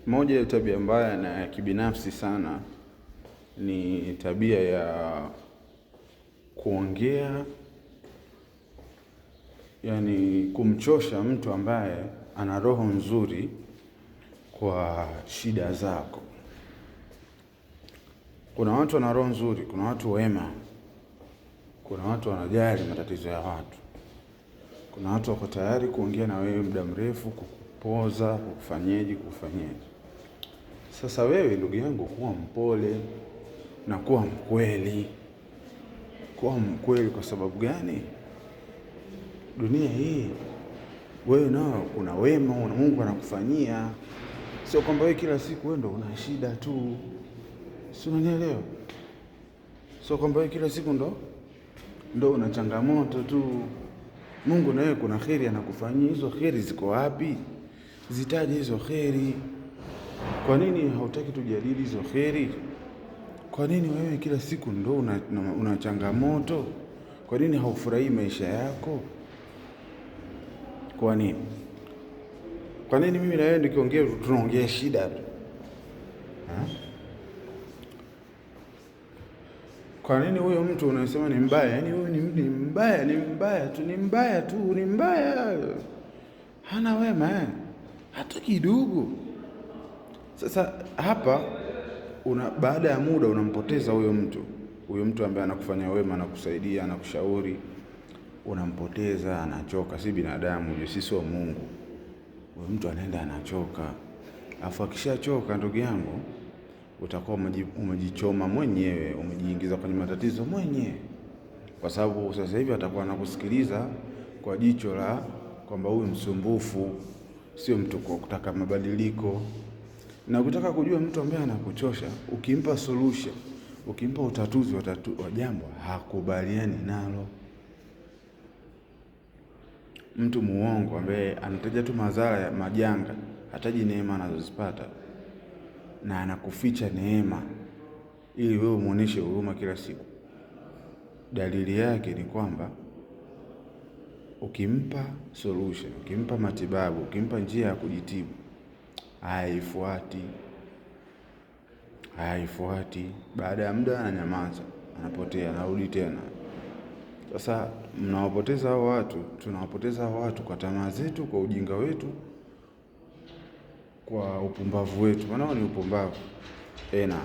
Moja ya tabia mbaya na ya kibinafsi sana ni tabia ya kuongea, yani kumchosha mtu ambaye ana roho nzuri kwa shida zako. Kuna watu wana roho nzuri, kuna watu wema, kuna watu wanajali matatizo ya watu, kuna watu wako tayari kuongea na wewe muda mrefu, kukupoza, kukufanyeje, kukufanyeje. Sasa wewe ndugu yangu, kuwa mpole na kuwa mkweli. Kuwa mkweli kwa sababu gani? Dunia hii wewe nao kuna wema na Mungu anakufanyia, sio kwamba wewe kila siku wewe ndo una shida tu, si unanielewa? Sio kwamba wewe kila siku ndo una changamoto tu. Mungu na wewe kuna kheri anakufanyia. Hizo kheri ziko wapi? Zitaje hizo kheri. Kwa nini hautaki tujadili hizo kheri? Kwa nini wewe kila siku ndo una changamoto? Kwa nini haufurahii maisha yako? Kwa nini? Kwa nini mimi na wewe nikiongea tunaongea shida tu? Kwa nini huyo mtu unasema ni mbaya? Yaani huyu ni mbaya, ni mbaya tu, ni mbaya tu, ni mbaya. Hana wema eh? Hata kidogo. Sasa hapa una, baada ya muda unampoteza huyo mtu, huyo mtu ambaye anakufanya wema, anakusaidia, anakushauri, unampoteza, anachoka. Si binadamu, si sio Mungu. Huyo mtu anaenda anachoka, afu akishachoka, ndugu yangu, utakuwa umejichoma mwenyewe, umejiingiza kwenye matatizo mwenyewe, kwa sababu sasa hivi atakuwa anakusikiliza kwa jicho la kwamba huyu msumbufu, sio mtu kwa kutaka mabadiliko. Na ukitaka kujua mtu ambaye anakuchosha, ukimpa solution, ukimpa utatuzi wa jambo hakubaliani nalo. Mtu muongo ambaye anataja tu madhara ya majanga, hataji neema anazozipata na anakuficha neema ili wewe umuoneshe huruma kila siku. Dalili yake ni kwamba ukimpa solution, ukimpa matibabu, ukimpa njia ya kujitibu haifuati, haifuati. Baada ya muda ananyamaza, anapotea, anarudi tena. Sasa mnawapoteza hao watu, tunawapoteza hao watu kwa tamaa zetu, kwa ujinga wetu, kwa upumbavu wetu, maana ni upumbavu ena.